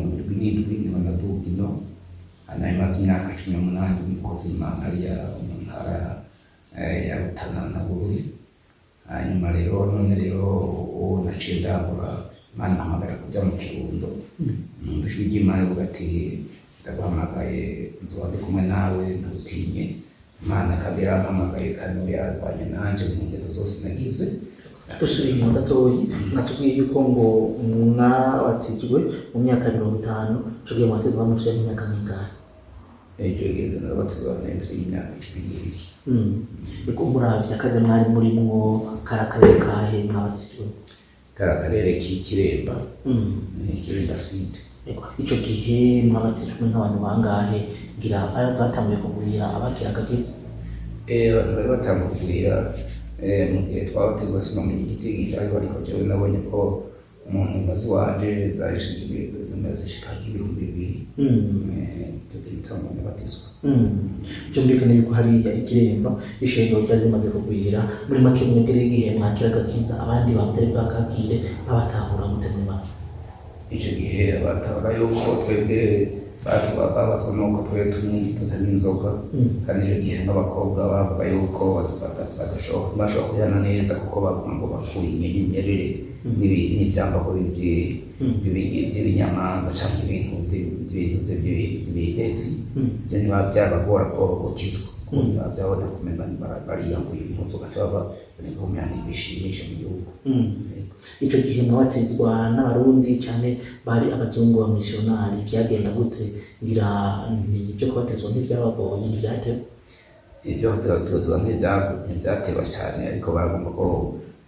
77 niho naduga ino. Nari maze imyaka 18 umukozi w'Imana hariya mu ntara ya Rutana na Bururi. Hanyuma rero none rero ubu naciye ndangura, Imana impamagara kuja mu Kirundo. Numva ijwi ry'Imana rivuga ati: "Ndaguhamagaye, nzoba ndi kumwe nawe, ntutinye." Imana kandi yarampamagaye, kandi n'ubu yararwanye nanje mu ngendo zose nagize. Dusubiye inyuma gatoyi, mwatubwiye yuko ngo mwabatijwe mu myaka 50. Ico gihe mwabatizwa mufite imyaka mingahe? Icyo gihe nabatizwa nari imyaka 12. Ego, muravye akarere mwari murimwo, kari akarere kahe mwabatijwe? Kari akarere k'Ikiremba, Kiremba Sud. Ego, ico gihe mwabatijwe nk'abantu bangahe? Ngira ayo batanguye kugwira abakira agakiza. Abantu bari batanguye kugwira mu gihe twabatizwa, sinomenya igiti ariko jewe nabonye ko mu ntumwa ziwanje zari zishika nk'ibihumbi 20. Tugahita mu batizwa. Vyumvikane yuko hariya Ikiremba ishengero ryari rimaze kugwira. Muri make, mwebwe rero igihe mwakira agakiza, abandi batari bwakakire babatahura mute muri make? Icyo gihe batahura yuko twebwe babazwa nuko twebwe tutanywa inzoga. Kandi icyo gihe nk'abakobwa bavuga yuko badashobora kuyana neza, kuko bavuga ngo bakuye inyenyeri n'ibyambago by'ibinyamanza cyangwa ibintu by'ibihezi. Ibyo ntiba byabagora ko bakizwa, kuko biba byabona kumenya bariyambuye impuzu, gaca baboneka kumenya ntibishimisha mu gihugu. Ico gihe mwabatizwa n'Abarundi canke bari abazungu ba missionari? Vyagenda gute? Ngira ibyo kubatizwa ntivyabagoye, ntivyatewe? Ibyo kubatizwa ntibyateba cyane, ariko baragomba ko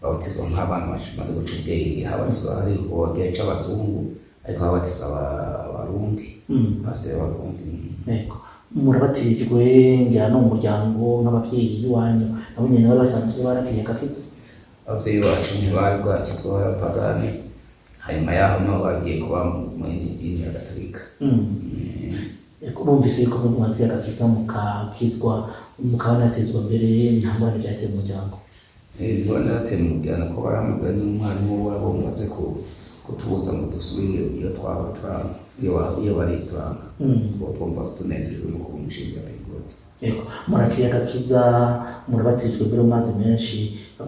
babatizwa nk'abana bamaze guca ubwenge. Habatizwa hari gihe c'abazungu, ariko habatiza Abarundi, pasiteri w'Abarundi. Yego, murabatijwe, ngira no mu muryango nk'abavyeyi b'iwanyu nabo nyene bari basanzwe barakiriye agakiza? Abavyeyi bacu ntibari bwakizwa, barapagani. Hanyuma yaho niho bagiye kuba mu yindi dini ya Gatolika. Yego, bumvise yuko mwakiriye agakiza, mukakizwa, mukabanatizwa mbere, nta ngorane vyateye mu muryango? Ingorane zateye mu muryango ko barahamagaye n'umwarimu wabo ngo aze kutubuza ngo dusubire iyo twahora turanga, iyo bari turanga, kuko twumva tunezejwe no kuba umushinga wa Pentekote. Yego, murakiriye agakiza, murabatijwe mbere mu mazi menshi,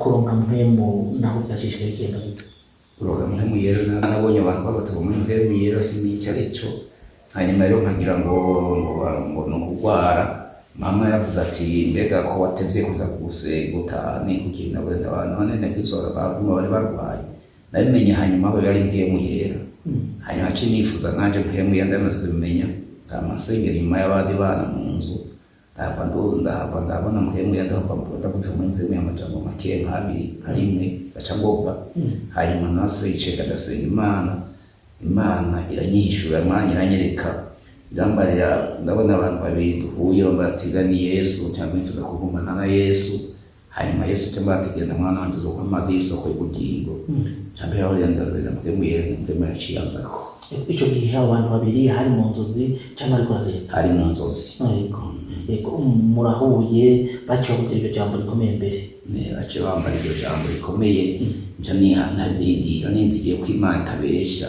kuronka Mpwemu naho vyashishikaye bigenda gute? Kuronka Mpwemu Yera, nabonye abantu babatizwa muri Mpwemu Yera, sinzi ico arico. Hanyuma rero nkagira ngo ni ukugwara. Mama yavuze ati: "Mbega ko watevye kuza gutaha, ni kuki?" Nawe none nagizora baguma bari barwaye. Nabimenye hanyuma aho yari Mpwemu Yera. Hanyuma naciye nifuza nanje Mpwemu Yera. Ndamaze kubimenya, ndama nsengera inyuma y'abandi bana mu nzu, ndahava ndabona Mpwemu Yera, ndahava ndavuga muri Mpwemu Yera amajambo make nk'abiri nka rimwe, ndaca ngobwa. Hanyuma nase iceka, ndasenga Imana, Imana iranyishura, Imana iranyereka, irambarira. Ndabona abantu babiri duhuye, bambwira ati: "Ni Yesu," cyangwa nifuza kugumana na Yesu. Hanyuma Yesu cyangwa ati: "Genda mwana wanje, uzokunywa amazi y'isoko y'ubugingo." Cyangwa yaho ndarorera Mpwemu Yera, Mpwemu yaciye anzako. Ico gihe abo bantu babiri hari mu nzozi canke ariko uragenda? Hari mu nzozi. Yego, murahuye, baciye bakubwira iryo jambo rikomeye mbere? Baciye bambara iryo jambo rikomeye, nca ntarindira, nizigiye ko Imana itabesha.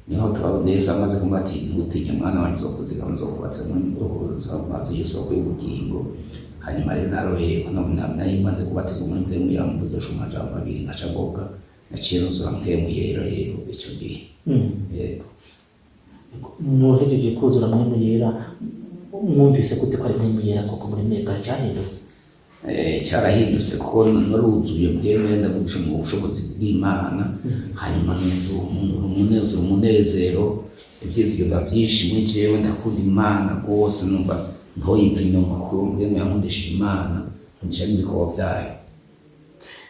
Niho Yesu amaze kumva ati: "Ntutinye mwana wanje, nzokuzigama, nzokubatsa amazi y'isoko y'ubugingo." Hanyuma rero naroheye ko nari maze kubatizwa muri Mpwemu Yera, mvugisha amajambo abiri nkaca ngobwa, naciye nuzura Mpwemu Yera rero ico gihe. Yego. Muhejeje kuzura Mpwemu Yera, mwumvise gute ko ari Mpwemu Yera koko? Muri mwebwe cyahindutse? Cyarahindutse, kuko naruzuye Mpwemu Yera, ndavugisha mu bushobozi bw'Imana. Hanyuma nuzura umunezero, ivyizigiro biba vyinshi muri jewe, ndakunda Imana rwose, numva ntoyiva inyuma, kuko Mpwemu yankundishije Imana, nkundisha n'ibikorwa vyayo.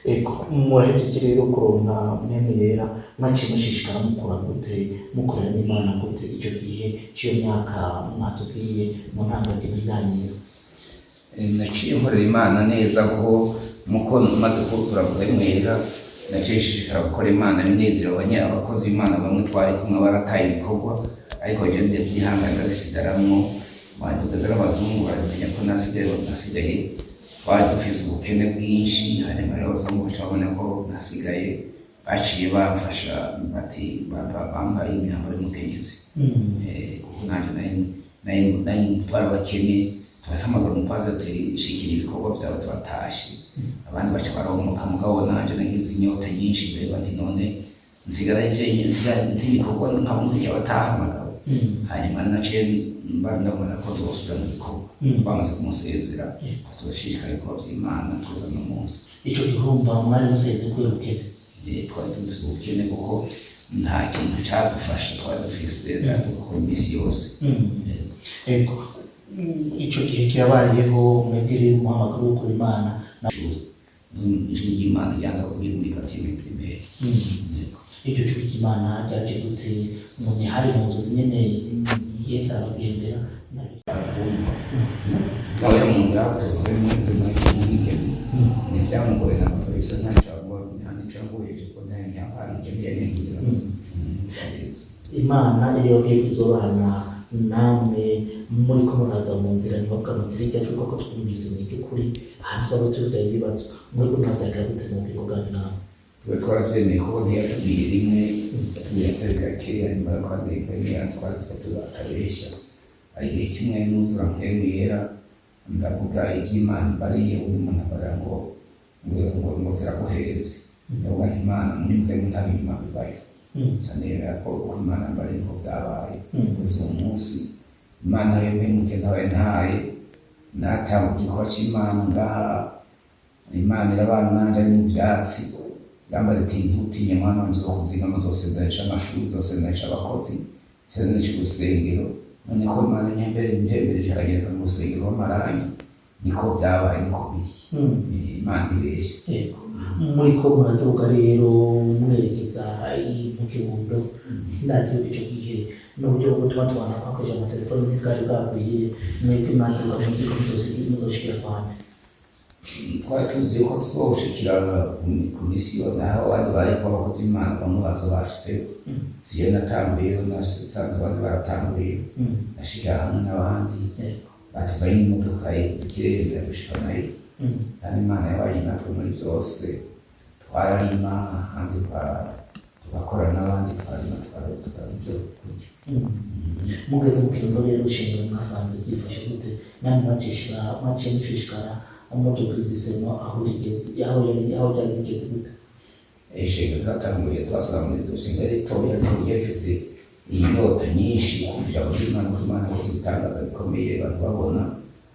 Ego, murahejeje rero kuronka Mpwemu Yera, mwaciye mushishikara mukora gute, mukorera n'Imana gute ico gihe c'iyo myaka mwatubwiye mu ntango y'ibiganiro? Naciye nkorera Imana neza, kuko muko maze kuzura Mpwemu Yera, naciye nshishikara gukora Imana binezero. Abakozi b'Imana bamwe twari kumwe barataye ibikorwa, ariko jewe ndavyihangana, ndabisigaramwo. Tugeze n'abazungu baramenya ko nasigaye, twari dufise ubukene bwinshi. Hanyuma rero abazungu baca babona ko nasigaye, baciye bamfasha, bati bampaye imyambaro y'umukenyezi. Kuko nanje nari twari bakene, turahamagara umupasiteri, shikira ibikorwa byawe, turatashe. Abandi baca baromoka, mugabo nanje nagize inyota nyinshi, mbega nti none nsigara jenyine, nsigara nzi ibikorwa nkaba nkurya batahamagawe. Hanyuma naciye mba ndabona ko nzosubira mu bikorwa. Bamaze kumusezera, turashishikara ibikorwa vy'Imana kugeza no munsi. Ico gihumba mwari museze kubera ubukene? Twari dufise ubukene kuko nta kintu cadufasha twari dufise, twari dukora iminsi yose. Ego, ico gihe kirabayeho, mwebwe rero umuhamagaro wo gukora Imana Ijwi ry'Imana ryanza kubwira muri quatrième primaire. Yego. Iryo jwi ry'Imana ryaje gute? Umuntu hari mu nzozi nyene, Yesu arabagendera? Nawe umuntu yabateguye muri mwigeme ntibyamugoye na gato, bisa nta nico yangoye, kuko nta nyampano nkeneye ngira. Imana iyo yabwiye ko izobana namwe muri ko muraza mu nzira, ntibavuga mu nzira ijya, kuko twumvise mu by'ukuri ahantu twaba tuvuga ibibazo, mwebwe mwavyagira gute mu bugingo bwanyu namwe? Twe twarabyemeye kuko ntiyatubwiye rimwe, yatubwiye atari gake. Hanyuma kandi mpemu twazi ko atabeshya. Hari igihe kimwe nuzura Mpemu Yera, ndavuga iby'Imana imbariye, undi muntu avuga ngo ziraguhenze. Ndavuga nti Imana muri Mpemu nta binyuma bibayo. Cyane yemera ko uko Imana imbariye ko byabaye. Kugeza uwo munsi Imana yo mpemuke ntawe ntaye, natanga igikorwa c'Imana ngaha. Imana irabana nanje ari mu vyatsi, yambara iti: "Ntutinye mwana wanje, uzokuzigama, uzosendanisha amashuri, uzosendanisha abakozi, usendanisha urusengero." None ko Imana ntembereje ikagereka mu rusengero rw'amarangi, niko byabaye, niko biri. Imana ntibeshya. Yego, muri ko muraduga rero mwerekeza mu Kirundo, ndazi yuko ico gihe n'uburyo bwo gutuma tubana twakoresha amatelefoni ntibwari bwakwiye. Mwebwe mwaduga muzi ko muzoshikira kwande? Twari tuzi yuko tuzoshikira ku misiyo, naho abandi bari kuba abakozi b'Imana bamwe baza bashitseyo. Siyo natanguyeyo, nasanze abandi baratanguyeyo. Nashikira hamwe n'abandi. Batuzanye n'imodoka ikirere gushika nayo. Kandi Imana yabaye natwe muri byose. Twararima ahandi, tugakora n'abandi, twarima tukarima ibyo kurya. Mugeze mu Kirundo rero, ishingiro mwasanze ryifashe gute? Namwe mwaciye mushishikara mudugiriza isemo aho rigeze, aho yari, aho byari bigeze gute? Ishingiro twatanguye twasanga dushinga ritoya, ariko ryari rifise inyota nyinshi kumva ijambo ry'Imana, ko Imana yakoze ibitangaza bikomeye, abantu babona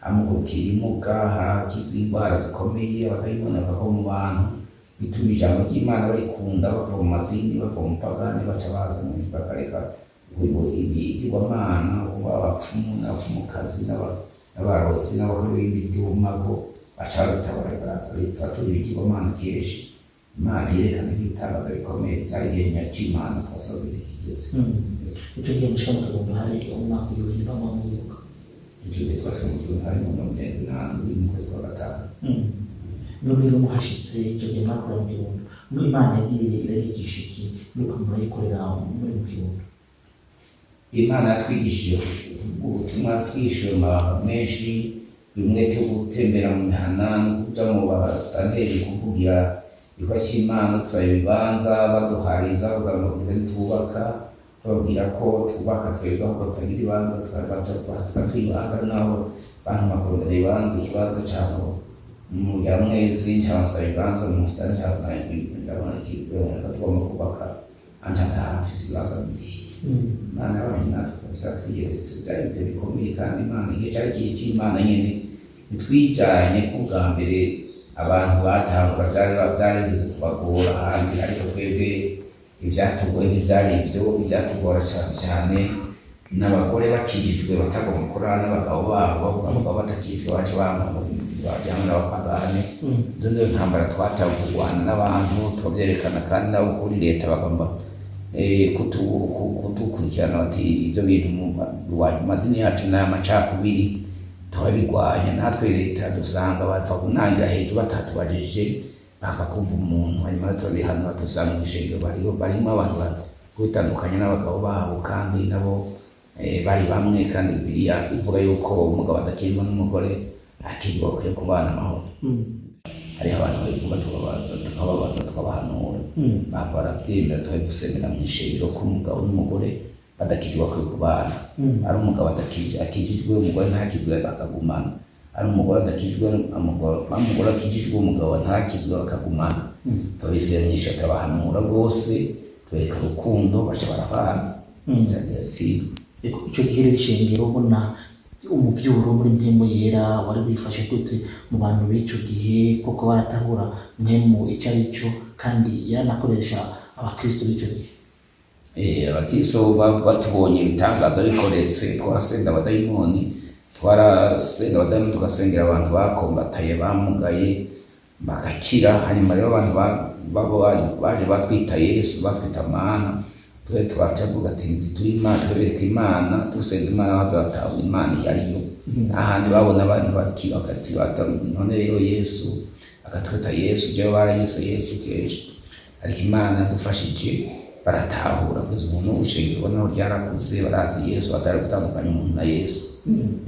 hamugurukira ibimuga, hakiza indwara zikomeye, abatayibona bava mu bantu, bituma ijambo ry'Imana barikunda, bava mu madini, bava mu pagani, baca baza mu bakareka ibigirwamana, kuba abapfumu n'abapfumukazi n'abarozi n'abakora ibindi by'ubumago, baca babitabara, baraza bitwa turi ibigirwamana kenshi. Imana yerekana ibitangaza bikomeye, byari igihe cy'Imana twasabwe kigeze. Ico gihe mushika mu Kirundo hari umwaka uyuhe, nimba mwibuka? Icyo gihe twasabwe mu Kirundo hari mu 77 mu kwezi kwa gatanu. None rero muhashitse ico gihe mwakorera mu Kirundo, Imana yagiye irabigisha iki muriko murayikorera muri mu Kirundo? Imana yatwigishije ubutumwa, twishyuye amabanga menshi, umwete wo gutembera mu mihana no kuja mu basitanteri kuvugira igikorwa cy'Imana, dusaba ibibanza, baduhariza, bavuga ngo bize ntitwubaka, tubabwira ko twubaka twebwe ahubwo tutagira ibibanza, tukaduha ibibanza, naho bantuma kurondera ibibanza, ikibanza cabo mu Nyamwezi, nsaba ibibanza mu musitani, ndabona ko tugomba kubaka anje ntahafise ibibanza bibiri. Imana yabanye natwe kabisa, twiyeretse byari ibihe bikomeye, kandi Imana igihe cyari igihe cy'Imana nyene. Ntitwijanye ko bwa mbere abantu batangura byari bigeze kubagora ahandi, ariko twebwe ivyatugoye ntivyari ibyo. Ivyatugora cane cane n'abagore bakijijwe batagomba gukora n'abagabo babo, bavuga abagabo batakijijwe baca banga bajyanwa n'abapagane. Izo nizo ntambara twatanguye kurwana n'abantu, tukabyerekana, kandi nabo kuri leta bagomba kudukurikirana, bati ibyo bintu mu madini yacu ni amacakubiri, turabirwanya natwe. Leta dusanga bapfa kunangira hejuru batatubajije, bapfa kumva umuntu, hanyuma turabihanura, dusanga mu ishengero barimo abantu kwitandukanya n'abagabo babo, kandi nabo bari bamwe, kandi Bibiliya ivuga yuko umugabo adakirwa n'umugore, akirwa bakwiye kubana amahoro. Hariho abantu babivuga, tukababaza, tukabahanura, baba barabyemera, tukabisemera mu ishengero ko umugabo n'umugore Badakijwe bakwiye kubana. Ari umugabo adakijwe, akijijwe, umugore ntakizwe, bakagumana. Ari umugore adakijwe, umugore akijijwe, umugabo ntakizwe, bakagumana. Tubabisenyesha, tukabahanura rwose, tubereka urukundo, baca barabana. Si Ego, ico gihe rero ishengero, ubona umuvyuro muri Mpwemu Yera wari wifashe gute mu bantu b'ico gihe? Koko baratahura Mpwemu ico ari cyo, kandi yaranakoresha abakristo b'ico gihe? Abakristo batubonye ibitangaza bikoretse, twasenda abadayimoni, twarasenda abadayimoni, tugasengera abantu bakombataye, bamugaye, bagakira. Hanyuma rero abantu babo baje batwita Yesu, batwita Mana. Twe twacavuga ati turi Imana, tubereka Imana, dusenga Imana, bavuga bati Imana iyo ariyo. Ahandi babona abantu bakati none rero Yesu akatwita Yesu, jewe baranyise Yesu kenshi, ariko Imana yadufashije baratahura. Kugeza ubu n'ubushengero naho ryarakuze, barazi Yesu, atari gutandukanya umuntu na Yesu.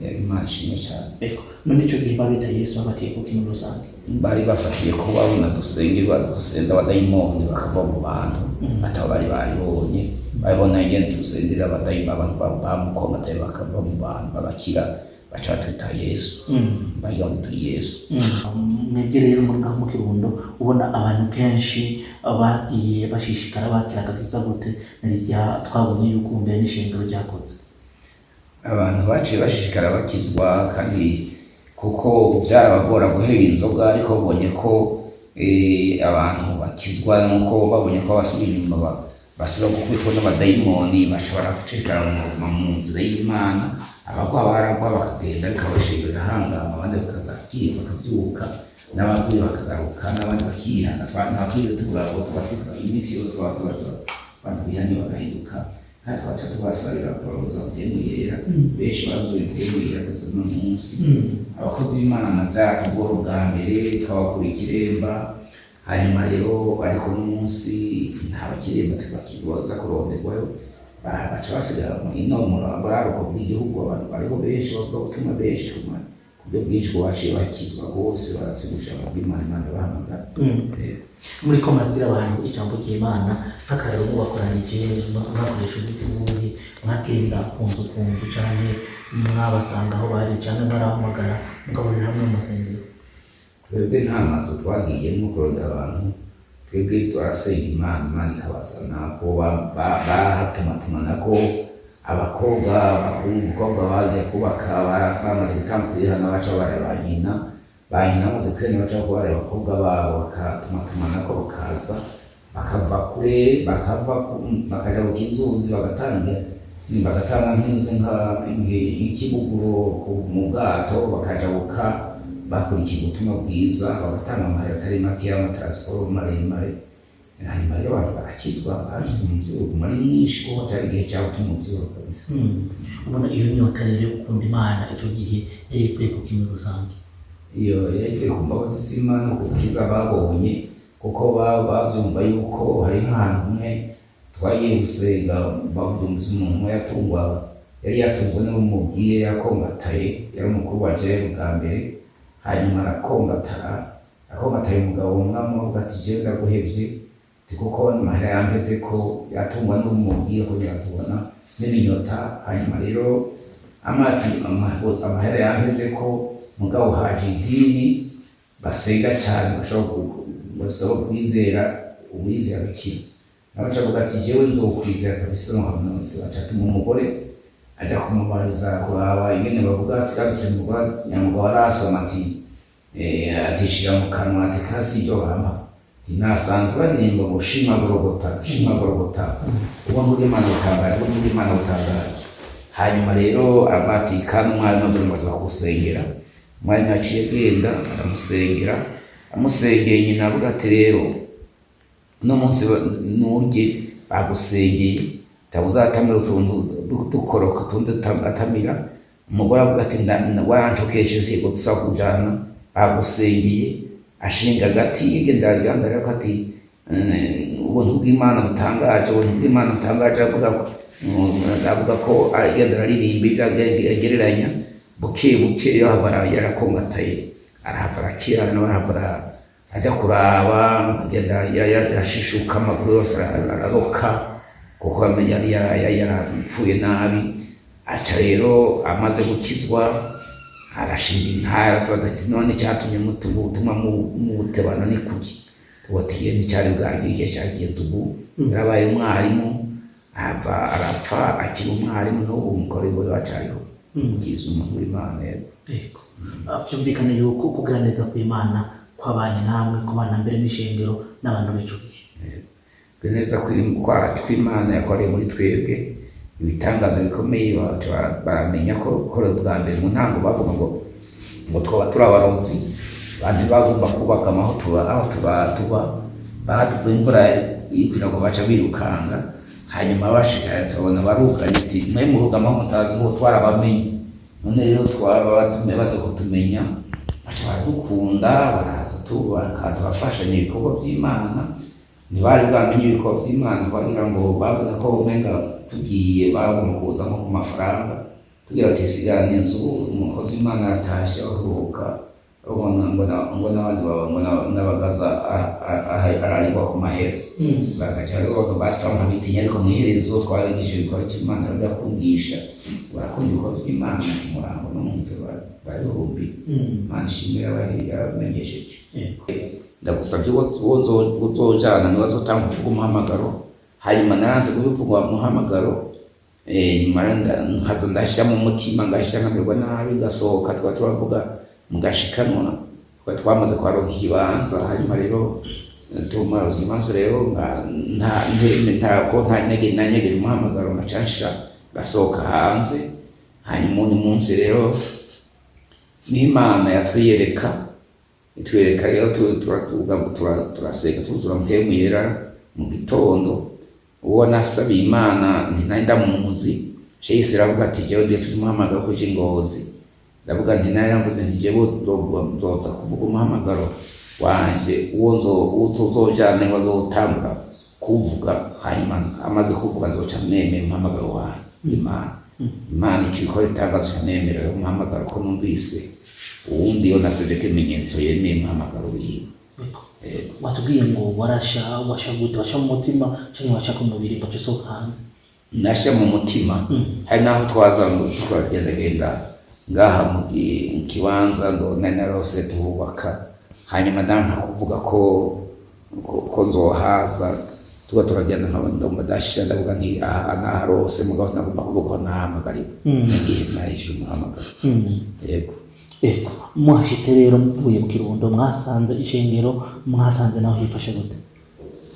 Imana ishimwe cyane. Ego, none ico gihe babita Yesu babatiye kuki muri rusange? Bari bafatiye ko babona dusengerwa, dusenda abadayimoni bakava mu bantu, atabo bari baribonye, babona ingene dusengera abadayimoni, abantu bamukombataye bakava mu bantu bagakira, baca batwita Yesu, bagira ngo turi Yesu. Mwebwe rero muri ngaho mu Kirundo, ubona abantu kenshi bagiye bashishikara bakira agakiza gute, na twabonye yuko mbere n'ishengero ryakoze? Abantu baciye bashishikara bakizwa, kandi kuko byarabagora guheba inzoga, ariko babonye ko abantu bakizwa, nuko babonye ko basubira inyuma, basubira gukubitwa n'abadayimoni, baca baracikara mu nzira y'Imana. Abagwa baragwa bakagenda, ariko abashingiro birahangama, abandi bakagakiye bakavyuka, n'abaguye bakagaruka, n'abandi bakihana. Nta twigeze tubura abo tubatiza. Iminsi yose twaba tubaza abantu bihanye bagahinduka, kandi twaca tubasabira bakababuza Mpwemu Yera. Benshi bazuye Mpwemu Yera kugeza uno munsi. Abakozi b'Imana byaratugora ubwa mbere, twabakura ikiremba. Hanyuma rero ariko n'umunsi nta bakiremba tubakibaza kuronderwayo, baca basigara mu ino buraruko bw'igihugu. Abantu bariho benshi bavuga ubutumwa, benshi ku buryo bwinshi baciye bakizwa rwose, barasigurira ijambo ry'Imana, Imana bahamagara. Muri ko murabwira abantu ijambo ry'Imana, nk'akarero mubakoranije mwakoresha uburyo buhe? Mwagenda ku nzu ku nzu, canke mwabasanga aho bari, canke mwarahamagara mugahurira hamwe mu masengero? Twebwe nta mazu twagiyemo kurondera abantu. Twebwe turasenga Imana, Imana ikabazana, ko bahatumatumana ko abakobwa, abahungu, umukobwa bagiye kubaka bamaze gutanga kwihana, baca bareba ba nyina, ba nyina bamaze kwihana baca bareba abakobwa babo, bakatumatumana ko bakaza, bakava kure, bakava bakaja ku kinzuzi, bagatanga nk'inzu nk'ikibuguro mu bwato, bakajabuka bakurikiye ubutumwa bwiza, bagatanga amahera atari make y'amataransiporo maremare. Hanyuma rero abantu barakizwa, bakizwa umuvyuro uguma ari mwinshi, kuko cyari igihe cyawo cy'umuvyuro kabisa. Ubona iyo nyota rero yo gukunda Imana ico gihe yari ivuye ku kimwe rusange? Iyo yari ivuye ku mbabazi z'Imana, ku bwiza babonye, kuko bavyumva yuko hari nk'ahantu hamwe twagiye gusenga, bavyumvise umuntu umwe yatungwa, yari yatunzwe n'umubwiye yakombataye, yari umukuru wa jewe bwa mbere. Hanyuma arakombatara, akombataye umugabo umwe, amuvuga ati jewe ndaguhevye, ati kuko amahera yampeze ko yatungwa n'umubwiye kugira tubona n'ibinyota. Hanyuma rero amati amahera yampeze ko, mugabo haje idini basenga cyane, bashobora basaba kwizera, uwizera agakira. Nawe aca avuga ati jewe nzokwizera kabisa. Muhanuzi aca atuma umugore aja kumubariza kuraba ingene bavuga, ati kabise nyamugabo arasoma, ati atishira mu kanwa, ati kasi ibyo bampa, ati nasanzwe baririmba ngo shima Gorogota, shima Gorogota, ubwo bw'Imana butangaje, ubwo bw'Imana butangaje. Hanyuma rero aravuga ati kandi umwarimu abwira ngo aza kugusengera. Umwarimu yaciye agenda aramusengera, amusengeye nyina avuga ati rero uno munsi nurye, bagusengeye, ntabwo uzatamira utuntu dukoroka utundi atamira. Umugore avuga ati warancokeshe, sigo tuzakujana, bagusengeye. Ashinga agati yigenda yandara ko ati ubuntu bw'Imana butangaje, ubuntu bw'Imana butangaje. Avuga ko avuga ko agenda araririmba ibyo agereranya buke buke, yahava yarakongataye, arahava arakira, nawe arahava aja kuraba, agenda yarashishuka, amaguru yose araroka. Kuko yari yarapfuye nabi. Aca rero amaze gukizwa arashinga intara, tubaza ati none icyatumye mutuba ubutumwa mubutebana ni kuki? Tubatiye nticyari bwagire igihe cyageze. Ubu yarabaye umwarimu, ava arapfa akiri umwarimu, n'ubu umukore we wacariho ugize umuntu w'Imana, yego. Yego. Byumvikane yuko kugira neza kw'Imana kwabanye namwe kubana mbere n'ishengero n'abantu b'ico gihe. Neza kwacu kw'Imana yakoreye muri twebwe ibitangaza bikomeye, baca baramenya ko kore bwa mbere mu ntango bavuga ngo twaba turi abarozi. Abantu bagomba kubaka aho tuba, aho tuba tuba bahatuba imvura ikwira ngo baca birukanga. Hanyuma bashika tubona baruganye, ati mwe murugama aho mutazi, ngo twarabamenye. None rero twaba batumye baza kutumenya, baca baradukunda, baraza tubaka, turafashanya ibikorwa by'Imana. Ntibari bwamenye ibikorwa by'Imana, bagira ngo babona ko umenga tugiye bagomba kuza nko ku mafaranga, tugira ati sigarana inzu, umukozi w'Imana aratashe aruhuka, ngo n'abandi ngo n'abagaza ararigwa ku mahera, bagaca rero basa nk'abitinya. Ariko mu iherezo twabigishije ibikorwa by'Imana, birakundisha, barakunda ibikorwa by'Imana ku murango no mu nzu barabihumbi. Imana ishimwe yarabamenyesheje. Ndagusabye uzojana niwe azotanga kuvuga umuhamagaro. Hanyuma naranze kubivuga umuhamagaro, nyuma nkaza ndashya mu mutima, ngashya nkamerwa nabi, ngasohoka. Twaba turavuga mugashikanwa, twari twamaze kuharonka ikibanza. Hanyuma rero tumaze imanza rero ntako ntanyegeje umuhamagaro, ngaca nsha ngasohoka hanze. Hanyuma undi munsi rero niho Imana yatwiyereka, itwereka rero turasenga, tuzura Mpwemu Yera mu gitondo. Uwo nasabiye Imana ntinari ndamuzi, sheyisi aravuga ati jewe ndiye umuhamagaro kuja i Ngozi. Ndavuga nti nari navuze nti jewe nzoza kuvuga umuhamagaro wanje, uwo tuzojana niwe azotangura kuvuga. Hanyuma amaze kuvuga nzoca nemera umuhamagaro wanje. Imana ica ikora itangazo, ca nemera umuhamagaro ko numvise uwundi yo nasabye ko ibimenyetso yemeye umuhamagaro wiwe. Yego. Watubwiye ngo warasha, washa gute? Washa mu mutima canke washa ku mubiri ngo usohoka hanze? Nasha mu mutima. Hari naho twaza ngo tukagendagenda ngaha mu kibanza ngo nari narose tuhubaka. Hanyuma ndanka kuvuga ko nzohaza. Tuba turagenda nkaba ndumva ndasha, ndavuga nti aha naharose, mugabo nagomba kuvuga ko nahamagariwe n'igihe narihije umuhamagaro. Yego. Ego, mwashitse rero muvuye mu Kirundo, mwasanze ishengero, mwasanze naho hifashe gute?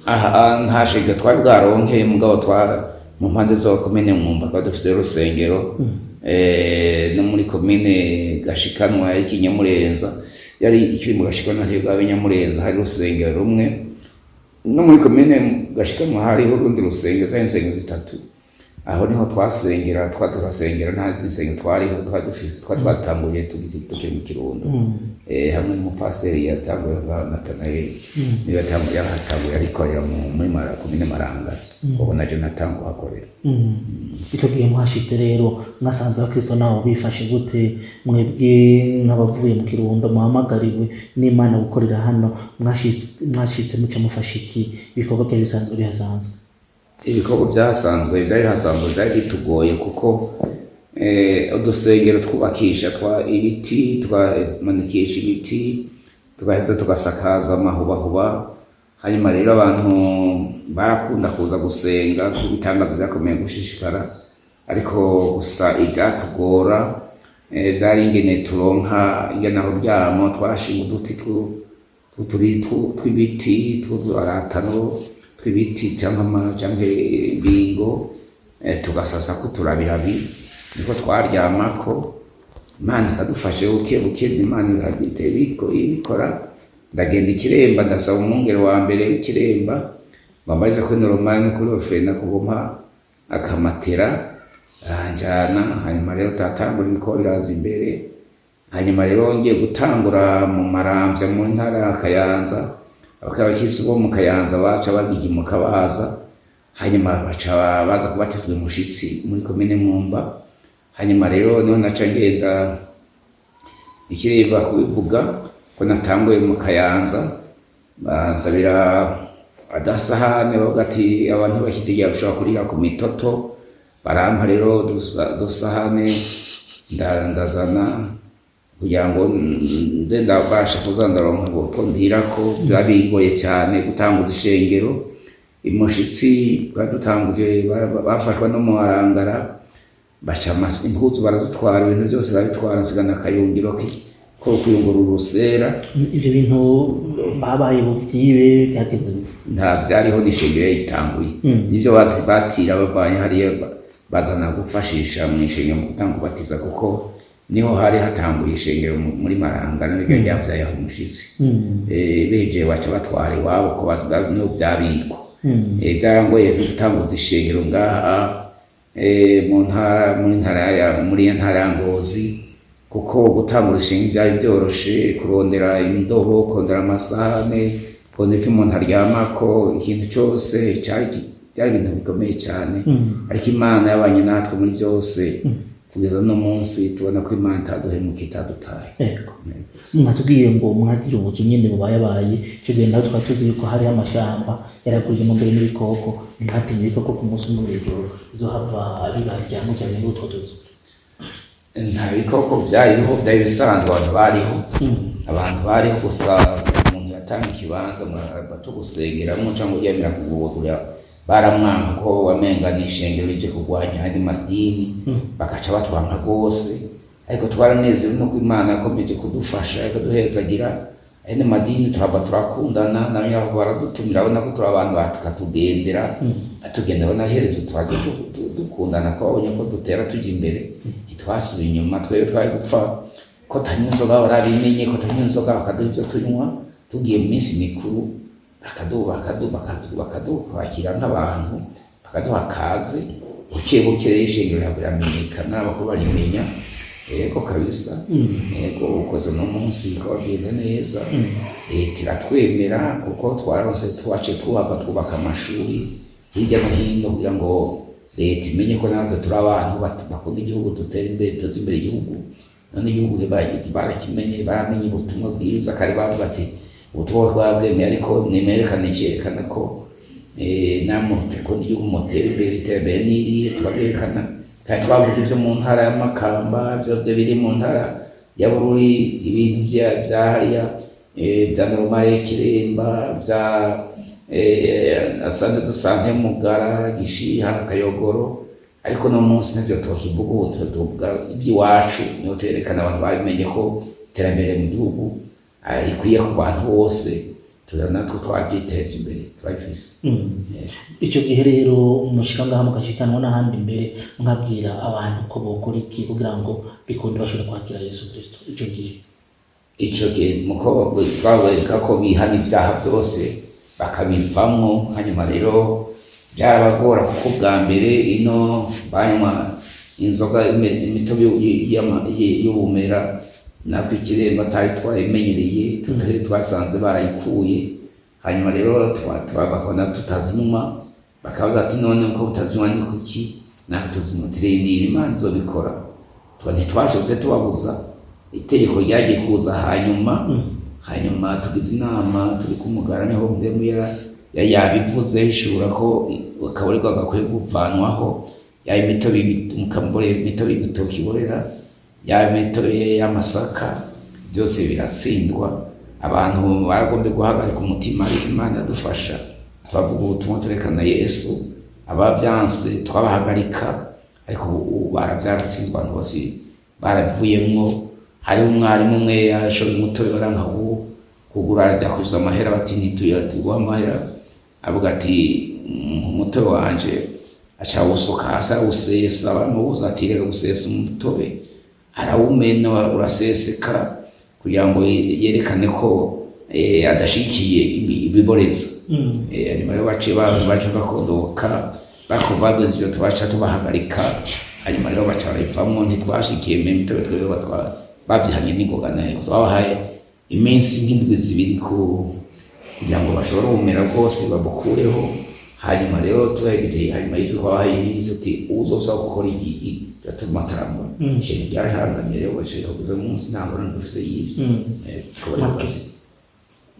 Aha nta shengero twari bwaronke, mugabo twa mu mpande zo komine Mwumba twari dufise urusengero, no muri komine Gashikanwa yari Kinyamurenza, yari ikiri mu Gashikanwa ntibwa Binyamurenza, hari urusengero rumwe. No muri komine Gashikanwa hariho urundi rusengero, zari insengero zitatu. Aho niho twasengera, turasengera, nta zindi nsengero twariho twari dufise, twari twatanguye tukiri mu Kirundo, hamwe n'umupaseri yatanguye nka Natanayeli, niwe yatanguye, yarahatanguye arikorera muri komine Maranga, ubu naje natanguye hakorera. Ico gihe mwashitse rero mwasanze abakristo nabo bifashe gute? Mwebwe nk'abavuye mu Kirundo muhamagariwe n'Imana gukorera hano, mwashitse muca mufashe iki? Ibikorwa byari bisanzwe bihasanzwe? Ibikorwa byasanzwe byari hasanzwe byari bitugoye, kuko udusengero twubakisha twa ibiti, twamanikisha ibiti, tugaheza tugasakaza amahubahuba. Hanyuma rero abantu barakunda kuza gusenga, kuko ibitangaza byakomeye gushishikara. Ariko gusa ibyatugora byari ingene turonka ingene aho ryamo. Twashinga uduti tw'ibiti, tw'uturatano tw'ibiti canke imbingo, tugasasako uturabirabi, niko twaryamako. Imana ikadufasha buke buke, Imana ikagita ibikora. Ndagenda Ikiremba, ndasaba umwungere wa mbere w'Ikiremba ngo ambarize kuri Noromani no kuri Orfena kubompa akamatera, aranjana. Hanyuma rero tatangura ibikorwa biraza imbere. Hanyuma rero ngiye gutangura mu Maramvya mu ntara ya Kayanza, abakirisitu bo mu Kayanza baca bagigimuka baza, hanyuma baca baza kubatizwa umushitsi muri komine Mwumba. Hanyuma rero niho naca ngenda Ikiremba kubivuga ko natanguye mu Kayanza, bansabira Adasahane bavuga ati abantu bakidigira bashobora kurira ku mitoto, barampa rero dusahane ndazana kugira ngo nze ndabasha kuza ndaronka utwo ndirako. Biba bigoye cyane gutanguza ishengero. Imushitsi badutanguje bafashwa no mu Marangara, baca impuzu barazitwara, ibintu byose barabitwara, nsigana akayungiro ko kuyungurura urusera. Ivyo bintu babaye buvyibe byagenze bite? Nta byariho, n'ishengero yitanguye. Nibyo batira bavanye hariya bazana gufashisha mu ishengero mu gutanga ubatiza, kuko niho hari hatanguye ishengero muri Marangara, niryo ryavyaye aho umushitsi. Bejeje baca batwara iwabo ko niho vyabikwa. Byarangoye gutanguza ishengero ngaha mu ntara, muri ntara ya muri iyo ntara ya Ngozi, kuko gutangura ishengero byari byoroshe: kurondera indobo, kurondera amasahane, kurondera ivyo umuntu aryamako, ikintu cose cyari byari ibintu bikomeye cyane. Ariko Imana yabanye natwe muri byose kugeza no munsi tubona ko Imana itaduhemuka, itadutaye. Yego, mwatubwiye ngo mwagira ubuzu nyene bubayabaye. Ico gihe nawe twari tuzi yuko hariho amashamba yaraguyemo mbere n'ibikoko. Ntihatinye ibikoko ku munsi umwe mw'ijoro bizohava bibarya mujyanye n'utwo tuzu? Nta bikoko byariho, byari bisanzwe, abantu bariho, abantu bariho. Gusa umuntu yatanga ikibanza cyo gusengeramo cyangwa uryamira kugura, baramwanka ko wamenga ni ishengero rije kurwanya andi madini, bakaca batwanka rwose. Ariko twaranezerewe nuko Imana yakomeje kudufasha, ikaduhezagira. Ayandi madini turaba turakundana nayo, aho baradutumira abona ko turi abantu bakatugendera, atugenda abona iherezo twaje dukundana, ko babonye ko dutera tujya imbere, ntitwasubiye inyuma. Twebwe twari gupfa ko tanywa inzoga, barabimenye ko tanywa inzoga, bakaduha ibyo tunywa tugiye mu minsi mikuru, bakadukwakira nk'abantu, bakaduha kaze. Buke buke rero ishengero riramenyekana, abakuru barimenya. Yego kabisa, yego, ukoze no munsi ko bagenda neza. Leta iratwemera kuko twaronse, twace twubaka amashuri hirya no hino kugira ngo leta imenye ko natwe turi abantu bakunda igihugu, dutera imbere, tuzi imbere igihugu. None igihugu barakimenye, baramenye ubutumwa bwiza. Kare bavuga ati ubutumwa twabwemeye, ariko nimerekane cyerekana ko namwe mukunda igihugu, mutera imbere. Iterambere n'irihe? Turabyerekana. Kandi twavuga ibyo mu ntara ya Makamba, ibyo biri mu ntara ya Bururi, ibintu bya hariya bya Normale Kiremba, bya Centre de Santé Mugara, Gishiha, Kayogoro. Ariko no munsi nibyo tukivuga ubu, tuvuga iby'iwacu, niho twerekana abantu babimenye ko iterambere mu gihugu rikwiye ku bantu bose. Tuza natwe twabyiteje imbere, turabifise. Icyo gihe rero mushika ngaha mugashikanwa n'ahandi imbere, mwabwira abantu ko bokora iki kugira ngo bikunde bashobore kwakira Yesu Kristo icyo gihe? Ico gihe muko twabereka ko bihana ibyaha byose bakabivamwo. Hanyuma rero byarabagora, kuko bwa mbere ino banywa inzoga imitobe y'ubumera, natwe ikiremba atari twayimenyereye, tutari twasanze barayikuye. Hanyuma rero bakabona tutazinywa, bakabaza ati none uko utazinywa ni kuki natwe tuzinywa? Turindira, Imana izobikora. Ntitwashobotse tubabuza, itegeko ryagiye kuza hanyuma. Hanyuma tugize inama turi kumugara, niho mpemu yabivuze, hishura ko akaburirwa gakwiye kuvanwaho, yaba imitobe imitobe y'ibitoki iborera, yaba imitobe y'amasaka, byose biratsindwa. Abantu baragombye guhagarika umutima, ariko Imana iradufasha, twavuga ubutumwa, turekana Yesu. Ababyanse twabahagarika, ariko ubu barabyaratsinzwe, abantu bose barabivuyemwo. Hariho umwarimu umwe yashoye umutobe, baranka kugura, ajya kuzuza amahera, bati ntituguha amahera. Avuga ati umutobe wanje, aca awusuka hasi, arawusesa. Baramubuza ati reka gusesa umutobe. Arawumena uraseseka, kugira ngo yerekane ko adashigikiye ibiboreza. Hanyuma rero baciye baca bakondoka, bakoze ibyo, tubaca tubahagarika. Hanyuma rero baca barabivamwo, ntitwashikiye mu mitobe twebwe, bavyihanye n'ingoga nayo. Twabahaye iminsi nk'indwi 2 kugira ngo bashobore ubumera bwose babukureho. Hanyuma rero tubahejeje, hanyuma y'ibyo twabahaye iminsi uti uwuzosaba gukora iki gatuma ataramura. Ishengero ryarahangamye rero, bashobora kugeza munsi nta ngorane dufise y'ivyo. Ko bari bazi.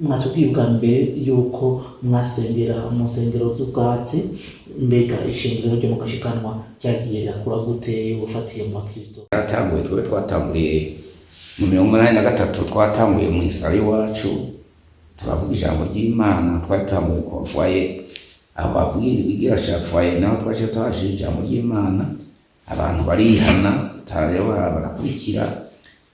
Mwatubwiye ubwa mbere yuko mwasengera mu nsengero z'ubwatsi. Mbega ishengero ryo mu Gashikanwa ryagiye rirakura gute ufatiye mu bakristo? Twatanguye, twebwe twatanguriye mu 83, twatanguye mu isaro iwacu, turavuga ijambo ry'Imana. Twatanguye ku foyer, aho bavuga bigira cha foyer, naho twaciye tuhashira ijambo ry'Imana, abantu barihana, tutareba barakurikira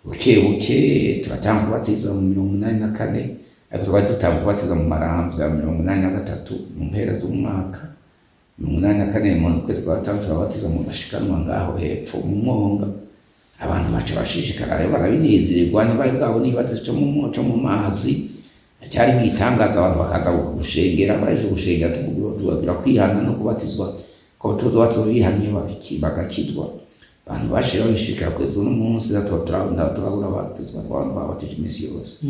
buke buke. Turatanga kubatiza mu 84, ariko twari dutanga kubatiza mu Maramvya 83, mu mpera z'umwaka 84, mu kwezi kwa gatanu, turabatiza mu Gashikanwa ngaho hepfo mu mwonga. Abantu baca bashishikara rero, barabinezererwa, ntibari bwabone ibatizo co mu mazi, cyari nk'igitangaza. Abantu bakaza gushengera, baje gushengera, tubabwira kwihana no kubatizwa, ko tuzobatse bihanye bagakizwa. Abantu baciye babishikira kugeza uno munsi, turabura abatizwa, abantu babatije iminsi yose.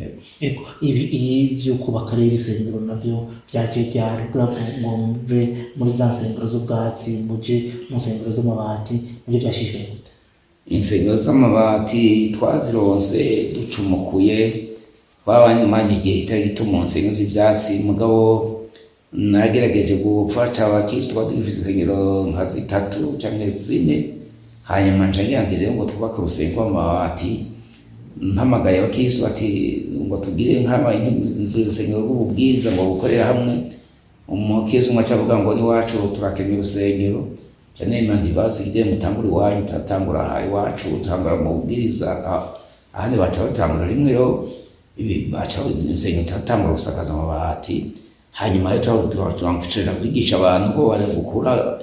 Yego. Ego, ibi byo kubaka rero isengero navyo byaje ryari, kugira ngo muve muri za nsengero z'ubwatsi muje mu nsengero z'amabati? Nabyo byashishikaye gute? Insengero z'amabati twazironse ducumukuye. Twabamanye igihe kitari gito mu nsengero z'ivyatsi, mugabo nagerageje gufasha abakristo. Twari dufise insengero nka zitatu canke zine, hanyuma nca ngira nti rero ngo twubake urusengero rw'amabati. Mpamagaye abakristo ati ngo tugire nk'inzu urusengero rw'ububwiriza, ngo gukorera hamwe. Umukristo umwe aca avuga ngo n'iwacu turakeneye urusengero. Nca nema nti basi gende mutangure iwanyu, turatangura aha iwacu, tutangura mu bubwiriza, ahandi baca batangura rimwe. Rero ibi baca insengero, turatangura gusakaza amabati. Hanyuma rero turangira kwigisha abantu ko bari gukura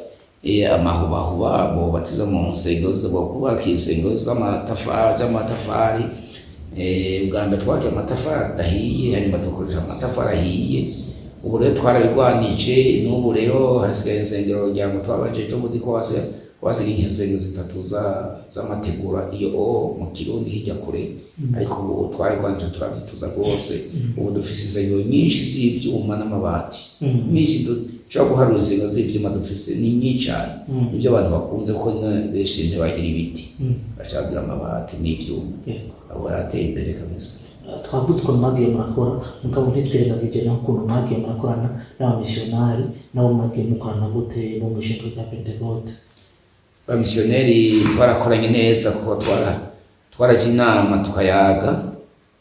amahubahuba bobatiza mu nsengero, kubaka insengero z'amatafari. Ubwa mbere twakira amatafari adahiye, hanyuma dukoresha amatafari ahiye. Ubu rero twarabigwanije, n'ubu rero hasigaye insengero, kugira ngo twabaje ejo bundi ko hasigaye insengero zitatu z'amategura iyo o mu Kirundi hirya kure, ariko ubu twarabigwanije, turazituza rwose. Ubu dufise insengero nyinshi z'ivyuma n'amabati, nyinshi dushobora guharura. Insengero z'ivyuma dufise ni nyinshi cane, nivyo abantu bakunze, kuko benshi ntibagira ibiti, bacagira amabati n'ivyuma. Abo barateye imbere kabisa. Twavuze ukuntu mwagiye murakora, mugabo ntitwirengagije naho ukuntu mwagiye murakorana n'abamisiyonari. Nabo mwagiye mukorana gute bo mu ishengero rya Pentekote? Abamisiyoneri twarakoranye neza, kuko twaraja inama, tukayaga,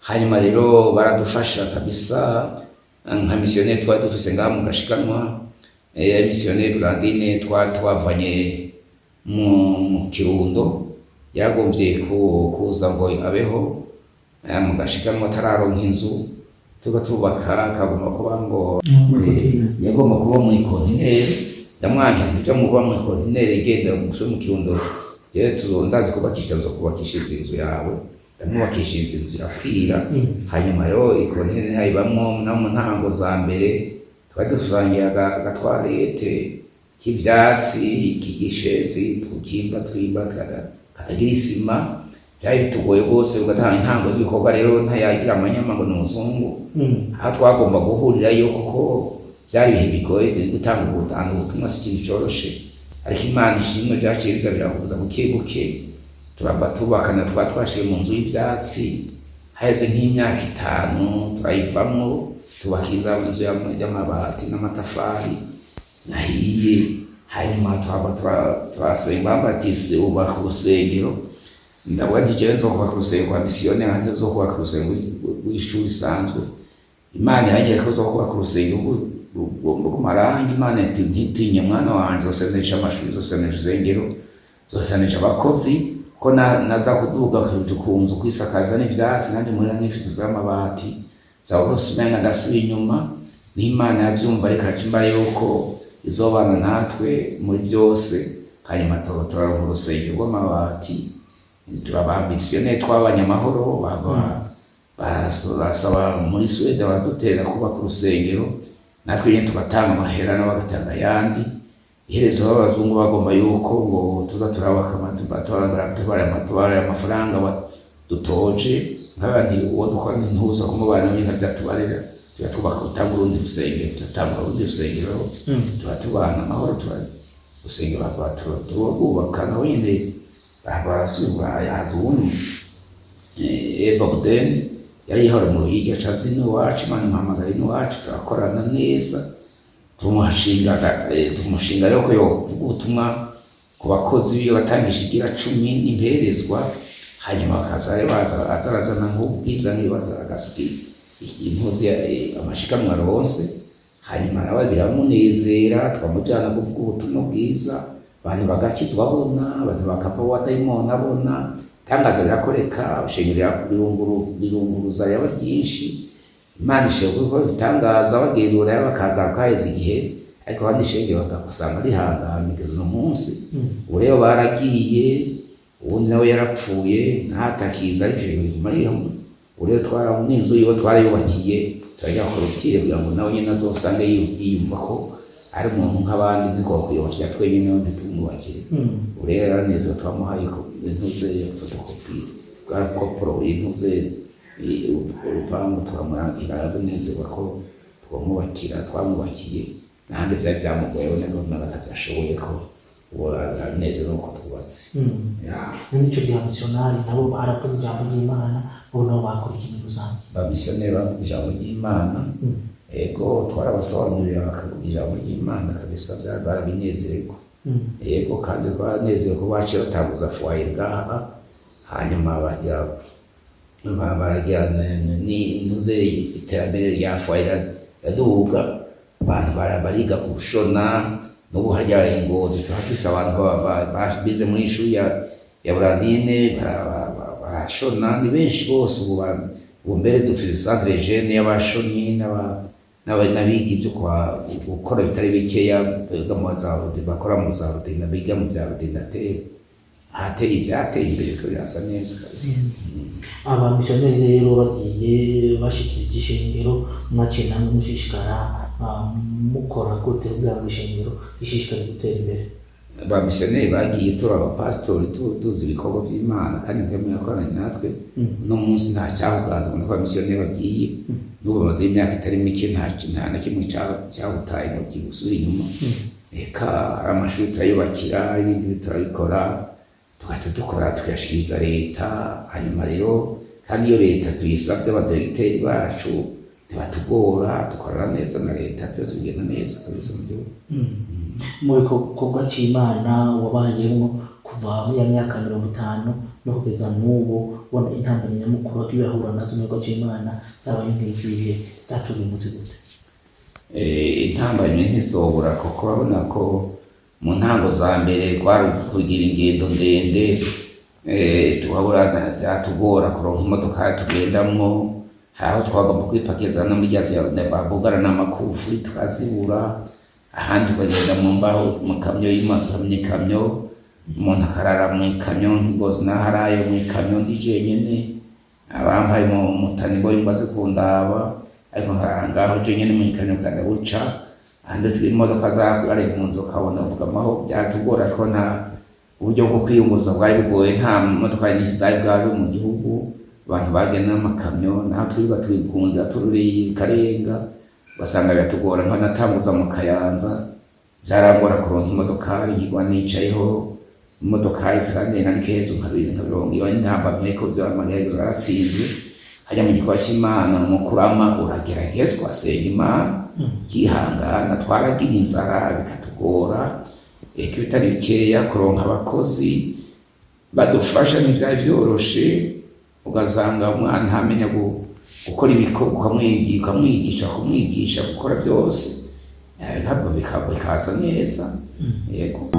hanyuma rero baradufasha kabisa. Nka misiyoneri twari dufise ngaha mu Gashikanwa, misiyoneri Rurandine, twari twavanye mu Kirundo, yaragombye kuza ngo abeho mu Gashikanwa, atararonka inzu, turiko tubaka, akagomba kuba ngo yagomba kuba mu ikontineri. Ndamwanka, ntuja muba mu ikontineri, genda musube mu Kirundo, jewe ndazi kubakisha, nzokubakishiriza inzu yawe. Ndamwubakishiriza inzu irakwira. Hanyuma rero ikontineri ntayibamwo. No mu ntango za mbere twari dusangiye agatwarete k'ivyatsi k'igishenzi, tukimba twimba katagira isima, byari bitugoye rwose. Ugatanga intango y'ibikorwa rero ntayagira amanyama ngo ni umuzungu, aho twagomba guhurirayo, kuko byari ibihe bigoye. Gutanga ubutumwa si ikintu coroshe, ariko Imana ishimwe, byaciye biza birahuza buke buke, turava tubakana. Twaba twashiye mu nzu y'ivyatsi, haheze nk'imyaka 5 turayivamwo, tubaka inzu y'amabati n'amatafari nahiye. Hanyuma turava turasenga, bambatise ubaka urusengero. Ndavuga nti jewe nzokubaka urusengero rwa misiyoni, ahandi nzokubaka urusengero rw'ishuri isanzwe. Imana irangira ko nzokubaka urusengero rw'amarangi. Imana iti ntitinye mwana wanje, nzosanisha amashuri, nzosanisha urusengero, nzosanisha abakozi, ko naza kuduga ku nzu kwisakaza n'ivyatsi, nandi muhira n'ifise inzu y'amabati, zawose umenga ndasubiye inyuma. N'Imana yavyumva, ariko aca imbara yuko izobana natwe muri byose. Hanyuma turaronka urusengero rw'amabati, turabamisiyoneri, twabanye amahoro, basaba muri Suwede baradutera kubaka urusengero, natwe nyene tugatanga amahera nabo bagatanga ayandi. Iherezo b'abazungu bagomba yuko ngo tuza turabaka tubara amafaranga dutoje nk'abandi, uwo dukora ntuza kumubana nyine ntavyatubarira. Tuba twubaka gutanga urundi rusengero, turatanga urundi rusengero, tuba tubana amahoro, tuba urusengero turubaka naho nyene barasubira, haza uwundi Eva Buden. Yari yihora mu Ruyigi, aca aza ino iwacu, Imana imuhamagara ino iwacu, turakorana neza. Tumushinga rero ko yovuga ubutumwa ku bakozi biwe, batangisha igira cumi n'imperezwa, hanyuma bakaza rero baza aza arazana nk'ubwiza n'ibibazo, agasuka impuzu amashikanwa aronse, hanyuma nawe biramunezera. Twamujyana kuvuga ubutumwa bwiza, abantu bagakizwa abona, abantu bakava abadayimoni abona, itangazo birakoreka, ishengero rirunguruza riba ryinshi. Imana ishobora gukora ibitangaza, bagendura bakagaruka haheze igihe, ariko abandi ishengero bakakusanga rihanganye kugeza uno munsi. Ubu rero baragiye, uwundi nawe yarapfuye, ntatakiza, ariko ishengero riguma ririho. Ubu rero n'inzu yiwe twarayubakiye, turajya korotire kugira ngo nawe nyine azosange yiyumva ko ari umuntu nk'abandi, ntiko kwiyubakira twenyine, nawe ntitumwubakire. Ubu rero yaranezerewe, twamuhaye intuze ya fotokopi, twarakoporoye intuze urupangu, turamurangira, aranezerwa ko twamwubakira, twamwubakiye. N'ahandi byari byamugoye, abona ko nawe atabyashoboye, ko ubu aranezerewe nuko twubatse. None ico gihe abamisiyonari nabo baravuga ijambo ry'Imana, bo nabo bakora iki muri rusange? Abamisiyoneri bavuga ijambo ry'Imana. Ego, twarabasobanurira bakavuga ijambo ry'Imana kabisa, barabinezererwa. Yego, kandi twaranezerewe ko baciye batanguza foyer ngaha, hanyuma bagira baragira n'intuze, iterambere rya foyer yaduga, abantu bariga gushona. N'ubu harya i Ngozi turafise abantu bize muri ishuri ya Burandine, barashona, ni benshi bose. Ubu ubu mbere dufise centre jeune y'abashonyi n'abiga ibyo gukora bitari bikeya, biga mu za bakora mu za ordina, biga mu bya ordinateur. Hateye ibyateye imbere ko birasa neza kabisa. Abamisiyoneri rero bagiye bashikirije ishengero, mwaciye namwe mushishikara mukora gute kugira ngo ishengero rishishikare gutera imbere? Abamisiyoneri bagiye turi abapasitori, tuzi ibikorwa by'Imana, kandi mwebwe yakoranye natwe. Uno munsi nta cyahuganza ngo abamisiyoneri bagiye, n'ubu bamaze imyaka itari mike, nta na kimwe cyahutaye ngo kigusubire inyuma. Reka, ari amashuri turayubakira, ibindi turabikora, tugahita dukora tuyashikiriza leta. Hanyuma rero kandi iyo leta tuyisabye, abadiregiteri bacu ntibatugora, dukorana neza na leta, byose bigenda neza kabisa mu gihugu. Mu bikorwa c'Imana wabayemwo kuva muri ya myaka 50 no kugeza n'ubu, ubona intambwe nyamukuru wagiye urahura nazo mu bikorwa c'Imana zabaye nk'izihe, zaturimbutse gute? Intambamyi ntizobura, kuko urabona ko mu ntango za mbere kwari kugira ingendo ndende, tukabura, byatugora kuronka imodoka tugendamwo. Hari aho twagomba kwipakiza no muri rya babugara n'amakufi tukazibura, ahandi tukagenda mu mbaho, mu kamyo y'imakamyo, ikamyo, umuntu akarara mu ikamyo nk'ingozi, naho araye mu ikamyo ndi jenyene, abampaye mu mutanibo yumva kundaba, ariko nkarara ngaho jenyene mu ikamyo kadabuca. Ahandi imodoka zari mu nzu ukabona ubugamaho, byatugora ko nta uburyo bwo kwiyunguruza bwari bugoye, nta modoka nyinshi zari bwabe mu gihugu, abantu bagenda n'amakamyo, naho twirirwa turi ku nzira tururiye ikarenga, ugasanga biratugora. Nka natanguza mu Kayanza, byarangora kuronka imodokari, nkigwa nicayeho, imodokari zirandenga n'ikezo nkabironka. Iyo intambamyi, ariko amageragezwa yaratsinzwe. Hajya mu gikorwa cy'Imana, mu kurama urageragezwa, senga Imana, ukihangana. Twaragira inzara bikatugora, eka ibitari bikeya, kuronka abakozi badufasha ntibyari byoroshe, ugasanga umwana ntamenya gukora ibikorwa, ukamwigisha kumwigisha gukora byose, bikaza neza, yego.